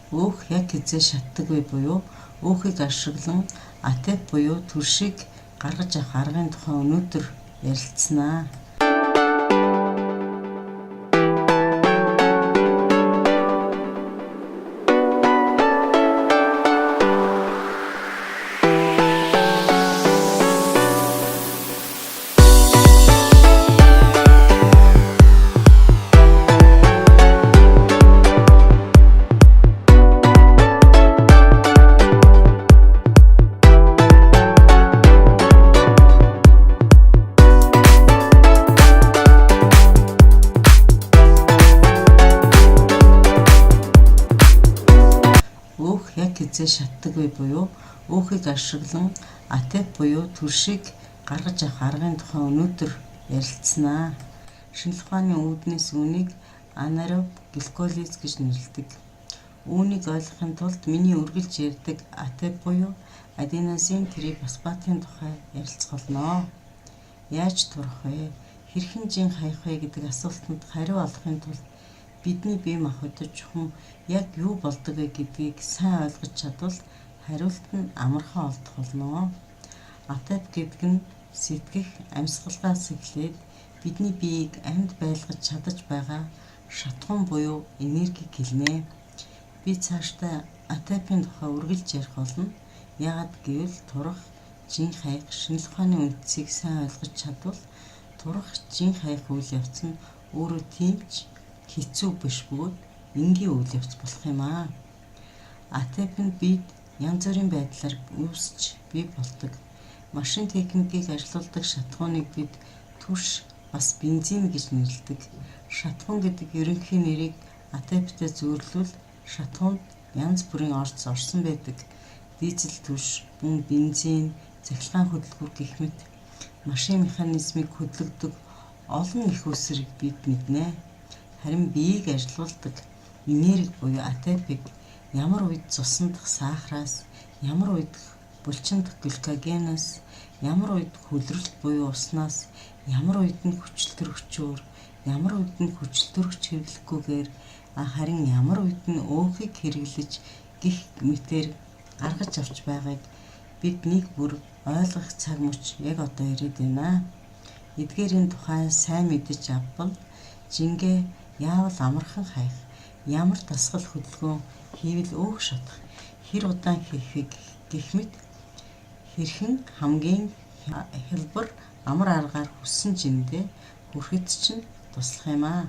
Өөх яг хэзээ шатдаг вэ буюу өөхийг ашиглан АТФ буюу төршийг гаргаж авах аргын тухай өнөөдөр ярилцсанаа. Өөх яг хэзээ шатдаг вэ буюу өөхийг ашиглан АТФ буюу төршийг гаргаж авах аргын тухай өнөөдөр ярилцсанаа. Шинжлэх ухааны үүднээс үүнийг анаэроб гликолиз гэж нэрлэдэг. Үүнийг ойлгохын тулд миний үргэлж ярьдаг АТФ буюу аденозин трифосфатын тухай ярилцах болно. Яаж турах вэ? Хэрхэн жин хаях вэ гэдэг асуултанд хариу олохын тулд бидний бие махбодод чухам яг юу болдог вэ гэдгийг сайн ойлгож чадвал хариулт нь амархан олдох болно. АТФ гэдэг нь сэтгэх амьсгалгаас эхлээд бидний биеийг амьд байлгаж чадаж байгаа шатахуун буюу энергийг хэлнэ. Би цаашдаа АТФ-ийн тухай үргэлж ярих болно. Яагаад гэвэл турах, жин хаях, шинжлэх ухааны үндсийг сайн ойлгож чадвал турах, жин хаях үйл явц нь өөрөө тийм ч хэцүү биш бөгөөд энгийн үйл явц болох юм аа. АТФ нь биед янз бүрийн байдлаар үүсч бий болдог. Машин техникийг ажилуулдаг шатахууныг бид түрш бас бензин гэж нэрлэдэг. Шатахуун гэдэг ерөнхий нэрийг АТФ-тэй зүйрлвэл шатахуунд янз бүрийн орц орсон байдаг. Дизель түрш, мөн бензин, цахилгаан хөдөлгүүр гэх мэт машин механизмыг хөдөлгөдөг олон эх үүсвэрийг бид мэднэ. Харин биеийг ажилуулдаг энерги буюу АТФ-ыг ямар үед цусан дахь сахараас, ямар үед булчин дахь глюкогеноос, ямар үед хөлрөлт буюу уснаас, ямар үед нь хүчилтөрөгчөөр, ямар үед нь хүчилтөрөгч хэрэглэхгүйгээр, харин ямар үед нь өөхийг хэрэглэж гэх мэтээр гаргаж авч байгааг бид нэг бүр ойлгох цаг мөч яг одоо ирээд байна. Эдгээрийн тухай сайн мэдэж авбал жингээ яавал амархан хаях, ямар дасгал хөдөлгөөн хийвэл өөх шатах, хэр удаан хийхийг гэх мэт хэрхэн хамгийн хялбар амар аргаар хүссэн жиндээ хүрэхэд чинь туслах юм аа.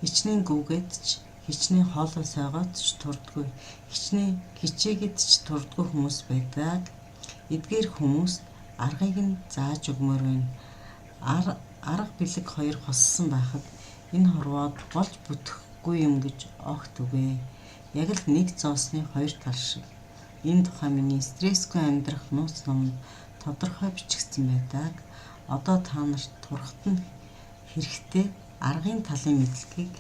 Хичнээн гүгээд ч, хичнээн хоолой сойгоод ч турдаггүй, хичнээн хичээгээд ч турдаггүй хүмүүс байдаг. Эдгээр хүмүүст аргыг нь зааж өгмөр байна. Арга бэлэг хоёр хоссон байхад энэ хорвоод болж бүтэхгүй юм гэж огт үгүй. Яг л нэг зоосны хоёр тал шиг. Энэ тухай миний стрессгүй амьдрах нууц номонд тодорхой бичигдсэн байдаг. Одоо та нарт турахад нь хэрэгтэй аргын талын мэдлэгийг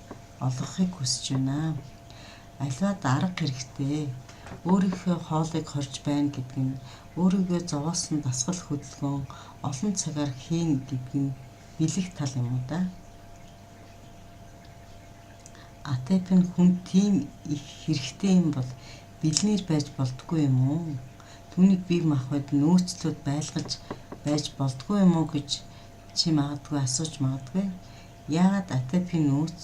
олгохыг хүсэж байна. Аливаад арга хэрэгтэй. Өөрийнхөө хоолыг хорж байна гэдэг нь, өөрийгөө зовоосон дасгал хөдөлгөөн олон цагаар хийнэ гэдэг нь бэлэг тал юм уу да. АТФ нь хүнд тийм их хэрэгтэй юм бол бэлнээр байж болдоггүй юм уу? Түүнийг бие махбод нөөцлүүд байлгаж байж болдоггүй юм уу гэж чи магадгүй асууж магадгүй. Яагаад АТФ-ийн нөөц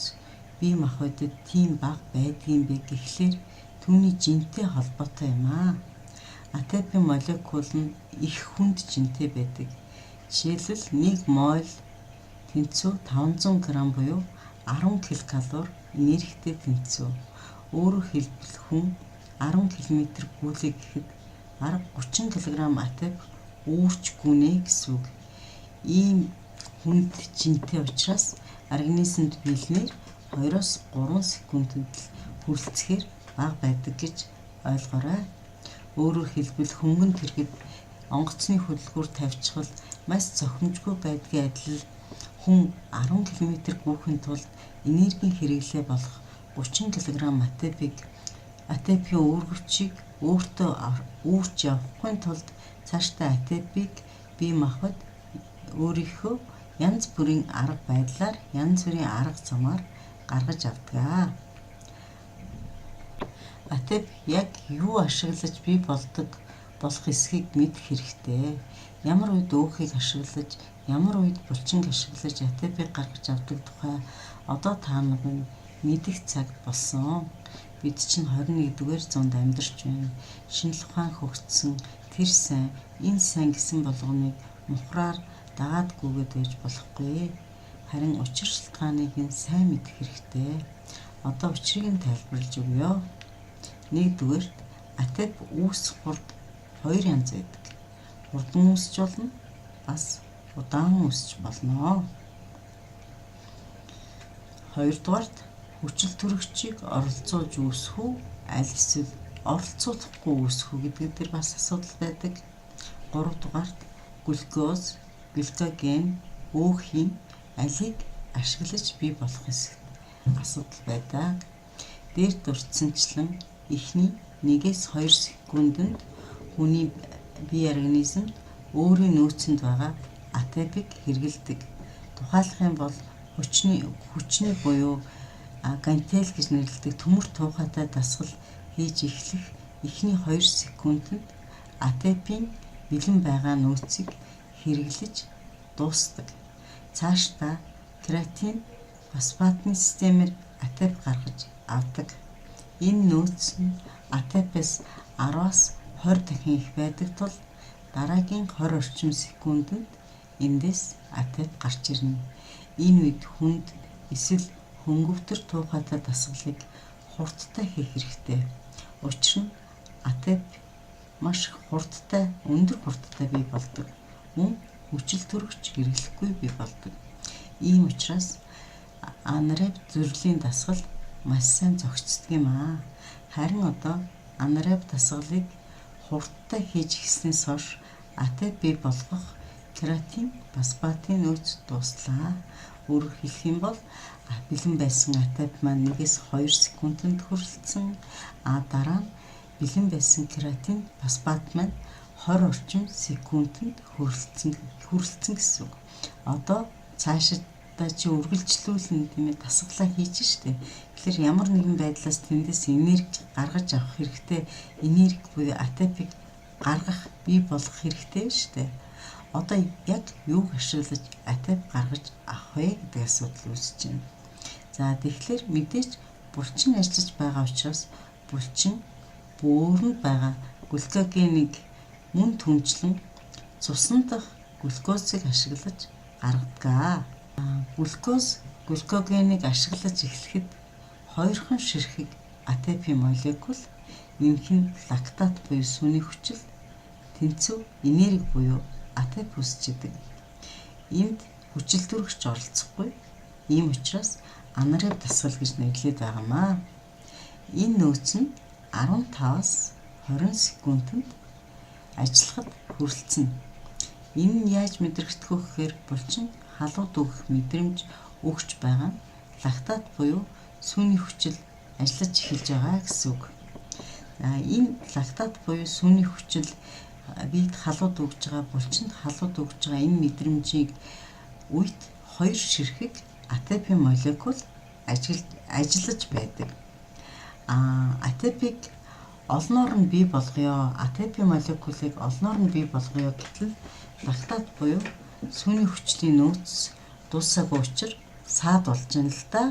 бие махбодод тийм бага байдгийм бэ гэхлээр түүний жинтэй холбоотой юм аа. АТФ-ийн молекул нь их хүнд жинтэй байдаг. Жишээлбэл 1 моль тэнцүү 500 г буюу 10 ккал энергитэй тэнцүү. Өөрөөр хэлбэл хүн 10 км гүйлээ гэхэд бараг 30 кг АТФ үүрч гүнэ гэсэн үг. Ийм хүнд жинтэй учраас организмд биелнээр 2-3 секундэд л хүрэлцэхээр бага байдаг гэж ойлгоорой. Өөрөөр хэлбэл хөнгөн тэргэд онгоцны хөдөлгүүр тавьчихвал маш цохимжгүй байдгийн адил хүн 10 км гүйхийн тулд энергийн хэрэглээ болох 30 кг АТФ-ийн үүргэвчийг өөртөө үүрч явахгүй тулд цаашдаа АТФ-ийг бие махбод өөрийнхөө янз бүрийн арга байдлаар, янз бүрийн арга замаар гаргаж авдаг. АТФ яг юу ашиглаж бий болдог болох эсхийг мэдэх хэрэгтэй. Ямар үед өөхийг ашиглаж, ямар үед булчинг ашиглаж АТФ-ыг гаргаж авдаг тухай одоо та нар мэдэх цаг болсон. Бид чинь 21-р зуунд амьдарч байна. Шинжлэх ухаан хөгжсөн, тэр сайн, энэ сайн гэсэн болгоныг мухраар дагаад гүгээд байж болохгүй. Харин учир шалтгааныг нь сайн мэдэх хэрэгтэй. Одоо учрыг нь тайлбарлаж өгье. Нэгдүгээрт АТФ үүсэх хурд хоёр янз байдаг. Хурдан үүсч болно, бас удаан үүсч болно. Хоёрдугаарт хүчил төрөгчийг оролцуулж үүсэх үү, аль эсвэл оролцуулахгүй үүсэх үү гэдэг дээр бас асуудал байдаг. Гуравдугаарт глюкоз, гликоген, өөхийн алийг ашиглаж бий болох эсэхт асуудал байдаг. Дээр дурдсанчлан эхний 1-2 секундэд хүний бие организмд өөрийн нөөцөнд байгаа АТФ-ыг хэрэглэдэг. Тухайлах юм бол хүчний буюу гантел гэж нэрлэдэг төмөр туухайтай дасгал хийж эхлэх эхний 2 секундэд АТФ-ийн бэлэн байгаа нөөцийг хэрэглэж дуусдаг. Цаашдаа креатин фосфатын системээр АТФ гаргаж авдаг. Энэ нөөц нь АТФ-с 10-аас 20 дахин их байдаг тул дараагийн 20 орчим секундэд эндээс АТФ гарч ирнэ. Энэ үед хүнд эсвэл хөнгөвтөр туухайтай дасгалыг хурдтай хийх хэрэгтэй. Учир нь АТФ маш хурдтай, өндөр хурдтай бий болдог. Мөн хүчил төрөгч хэрэглэхгүй бий болдог. Ийм учраас анаэроб зүрлийн дасгал маш сайн зохицдог юм аа. Харин одоо анаэроб дасгалыг хурдтай хийж эхэлснээс хойш АТФ бий болгох креатин фосфатын нөөц дууслаа. Өөрөөр хэлэх юм бол бэлэн байсан АТФ маань 1-2 секундэд хүрэлцэн, а дараа нь бэлэн байсан креатин фосфат маань 20 орчим секундэд хүрэлцэн гэсэн үг. Одоо цаашдаа чи үргэлжлүүлнэ, тийм ээ, дасгалаа хийж штэ. Тэгэхээр ямар нэгэн байдлаас тэндээс энерги гаргаж авах хэрэгтэй. Энерги буюу АТФ-ыг гаргах, бий болгох хэрэгтэй штэ. Одоо яг юуг ашиглаж АТФ гаргаж авах вэ гэдэг асуудал үүсэж байна. За, тэгэхээр мэдээж булчин ажиллаж байгаа учраас булчин бөөрөнд байгаа глюкогенийг мөн түнчлэн цусан дах глюкозыг ашиглаж гаргадаг. Глюкоз глюкогенийг ашиглаж эхлэхэд хоёрхан ширхэг АТФ молекул нэмэх нь лактат буюу сүний хүчил тэнцүү энерги буюу АТФ үүсэж идэг. Энд хүчил төрөгч оролцохгүй. Ийм учраас анаэроб дасгал гэж нэрлэдэг байгаамаа. Энэ нөөц нь 15-аас 20 секундэд ажиллахад хүрэлцэнэ. Энэ нь яаж мэдрэгдэх вэ гэхээр булчин халууд өгөх мэдрэмж өгч байгаа нь лактат буюу сүүний хүчил ажиллаж эхэлж байгаа гэсэн үг. За, энэ лактат буюу сүүний хүчил биед халууд өгж байгаа, булчинд халууд өгж байгаа энэ мэдрэмжийг үед хоёр ширхэг АТФ молекул ажиллаж байдаг. АТФ-ыг олноор нь бий болгоё. АТФ молекулыг олноор нь бий болгоё гэтэл лактат буюу сүүний хүчлийн нөөц дуусаагүй учраас саад болж байна л да.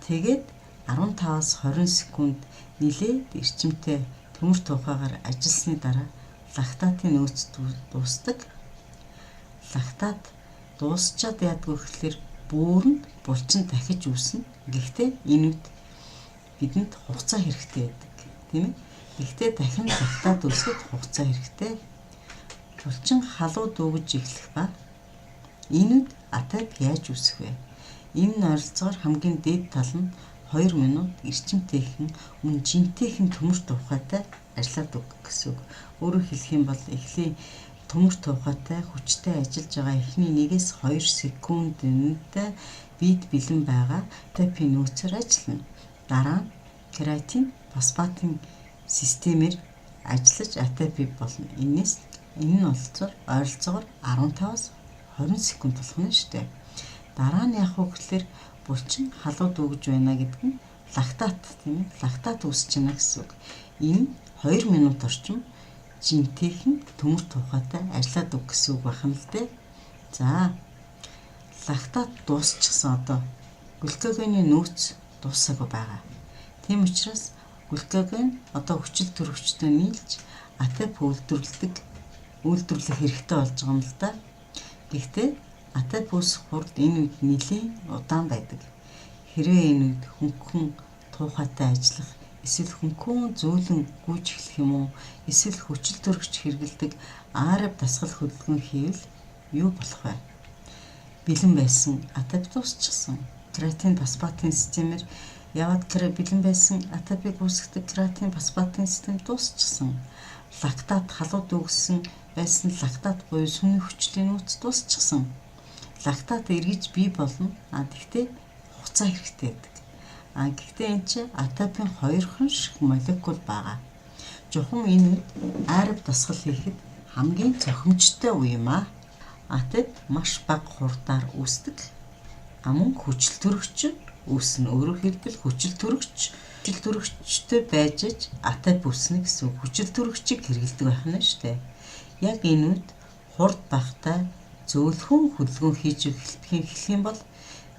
Тэгээд 15-аас 20 секунд нилээд эрчимтэй төмөр туухайгаар ажилласны дараа лактатын нөөц дуусдаг. Лактат дуусчаад яадаг вэ гэхлээр бөөрөнд булчин дахиж үүснэ. Гэхдээ энэ үед бидэнд хугацаа хэрэгтэй байдаг, тийм ээ. Гэхдээ дахин лактат үүсгэхэд хугацаа хэрэгтэй. Булчин халууд өгж эхлэх ба энэ үед АТФ яаж үүсэх вэ? Энэ нь ойролцоогоор хамгийн дээд тал нь 2 минут эрчимтэйхэн, мөн жинтэйхэн төмөр туухайтай ажиллаад өгөх гэсэн үг. Өөрөөр хэлэх юм бол эхлээ төмөр туухайтай хүчтэй ажиллаж байгаа эхний 1-2 секундэнд бид бэлэн байгаа АТФ-ийн нөөцөөр ажиллана. Дараа нь креатин фосфатын системээр ажиллаж АТФ болно. Энээс энэ нь болцоор ойролцоогоор 15-аас 20 секунд болох нь шүү дээ. Дараа нь яах вэ гэхлээр булчин халууд өгж байна гэдэг нь Лактат, тийм ээ, лактат үүсэж байна гэсэн үг. Энэ 2 минут орчим жинтэйхэн төмөр туухайтай ажиллаад үг гэсэн үг байна л дээ. За, лактат дуусчихсан, одоо глюкогоны нөөц дуусаагүй байгаа. Тийм учраас глюкогон одоо хүчил төрөгчтэй нийлж АТП үйлдвэрлэх хэрэгтэй болж байгаа юм л да. Гэхдээ АТП үүсэх хурд энэ үед нэлээн удаан байдаг. Хэрвээ энэ үед хөнгөн туухайтай ажиллах, эсвэл хөнгөн зөөлөн гүйж эхлэх юм уу, эсвэл хүчил төрөгч хэрэглэдэг аэроб дасгал хөдөлгөөн хийвэл юу болох вэ? Бэлэн байсан АТП дуусчихсан. Креатин фосфатын системээр яваад бэлэн байсан АТП-г үүсгэдэг креатин фосфатын систем дуусчихсан. Лактат халууд үүсгэсэн байсан лактат буюу сүмний хүчлийн нөөц дуусчихсан. Лактат эргэж бий болно. А тэгтээ хугацаа хэрэгтэй байдаг. А гэхдээ энэ чинь АТП-ын хоёрхан шиг молекул байгаа. Жухам энэ үед аэроб дасгал хийхэд хамгийн зохимжтой үе юм аа. АТП маш бага хурдаар үүсдэг. А мөн хүчил төрөгч үүснэ. Өөрөөр хэлбэл хүчил төрөгчтэй байж АТП үүснэ гэсэн үг. Хүчил төрөгчийг хэрэглэдэг байх нь шүү дээ. Яг энэ үед хурд багатай зөөлхөн хөдөлгөөн хийж эхлэх юм бол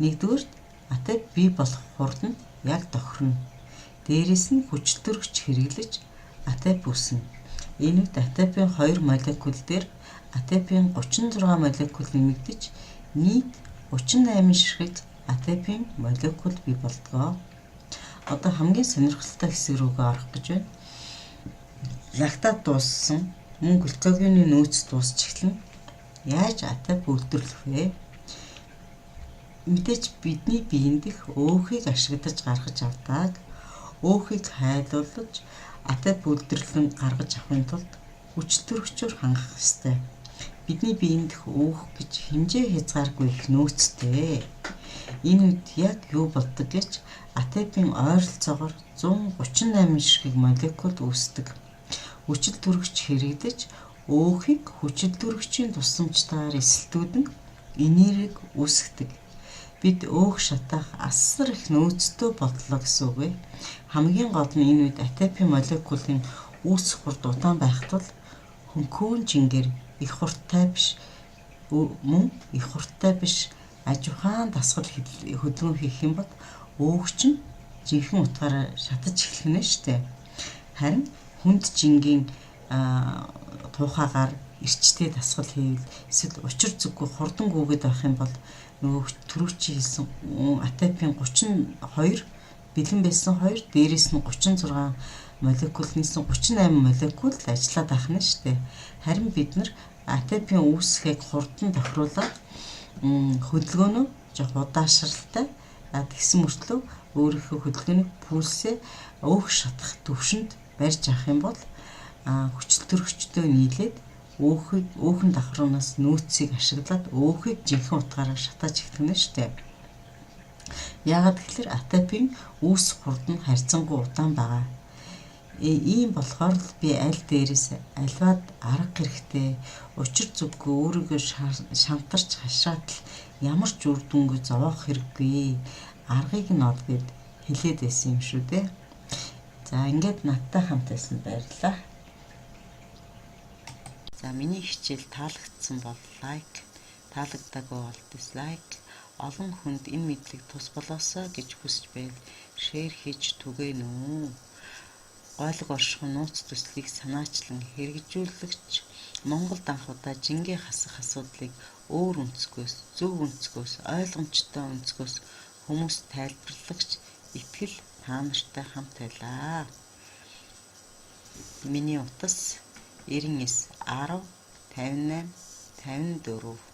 нэгдүгээрт АТП бий болох хурд нь яг тохирно. Дээрээс нь хүчил төрөгч хэрэглэж АТП үүснэ. Энэ үед АТП-ийн 2 молекул дээр АТП-ийн 36 молекул нэмэгдэж нийт 38 ширхэг АТП-ийн молекул бий болдгоо. Одоо хамгийн сонирхолтой хэсэг рүүгээ орох гэж байна. Лактат дууссан, мөн глюкогоны нөөц дуусч эхэлнэ. Яаж АТП үйлдвэрлэх вэ? Мэдээж бидний биеийн дэх өөхийг ашиглаж гаргаж авдаг. Өөхийг хайлуулж АТП үйлдвэрлэн гаргаж авахын тулд хүчил төрөгчөөр хангах ёстой. Бидний биеийн дэх өөх гэж хэмжээ хязгааргүй их нөөцтэй. Энэ үед яг юу болдог гэж АТП-ийн ойролцоогоор 138 ширхэг молекул үүсдэг. Хүчил төрөгч хэрэглэж өөхийг хүчил төрөгчийн тусламжтайгаар эсэлтүүдэн энергийг үүсгэдэг. Бид өөх шатаах асар их нөөцтэй боллоо гэсэн үг ээ. Хамгийн гол нь энэ үед АТП молекулын үүсэх хурд удаан байх тул хөнгөн жингээр их хурдтай биш, мөн их хурдтай биш ажихуун дасгал хөдөлгөөн хийх юм бол өөх чинь жинхэнэ утгаараа шатаж эхлэх нь шүү дээ. Харин хүнд жингийн туухаагаар эрчтэй дасгал хийвэл эсвэл учир зүггүй хурдан гүгээд байх юм бол нөгөө түрүүчийн хэлсэн АТП-ийн 32 бэлэн байсан 2 дээрээс нь 36 молекул нийсэн 38 молекул ажиллаад байх нь шүү дээ. Харин бид нар АТП-ийн үүсгэхийг хурдан тохируулаад хөдөлгөөнөө жоох удаашралтай, тэгсэн мөртлөө өөрийнхөө хөдөлгөөнийг пульсээ өөх шатах төвшөнд барьж авах юм бол хүчил төрөгчтэй нийлээд өөхийг өөхөн давхрунаас нөөцийг ашиглаад өөхийг жинхэнэ утгаараа шатааж эхлэх нь шүү дээ. Яагаад гэхээр АТП-ийн үүсэх хурд нь харьцангуй удаан байгаа. Ийм болохоор л би аль дээрээс альваад арга хэрэгтэй, учир зүггүй өөрийгөө шантарч хашаатал ямар ч үр дүнгүй зовоох хэрэггүй. Аргыг нь ол гэд хэлээд байсан юм шүү дээ. За, ингээд надтай хамт байсан баярлалаа. За, миний хичээл таалагдсан бол лайк, таалагдаагүй бол dislike, олон хүнд энэ мэдлэг тус болоосой гэж хүсэж байвал share хийж түгээнэ үү. Гойлог оршихуй нууц төслийг санаачлан хэрэгжүүлэгч Монголд анх удаа жингээ хасах асуудлыг өөр өнцгөөс, зөв өнцгөөс, ойлгомжтой өнцгөөс хүмүүст тайлбарлагч Итгэл та нартай хамт байлаа. Миний утас 99 10 58 54.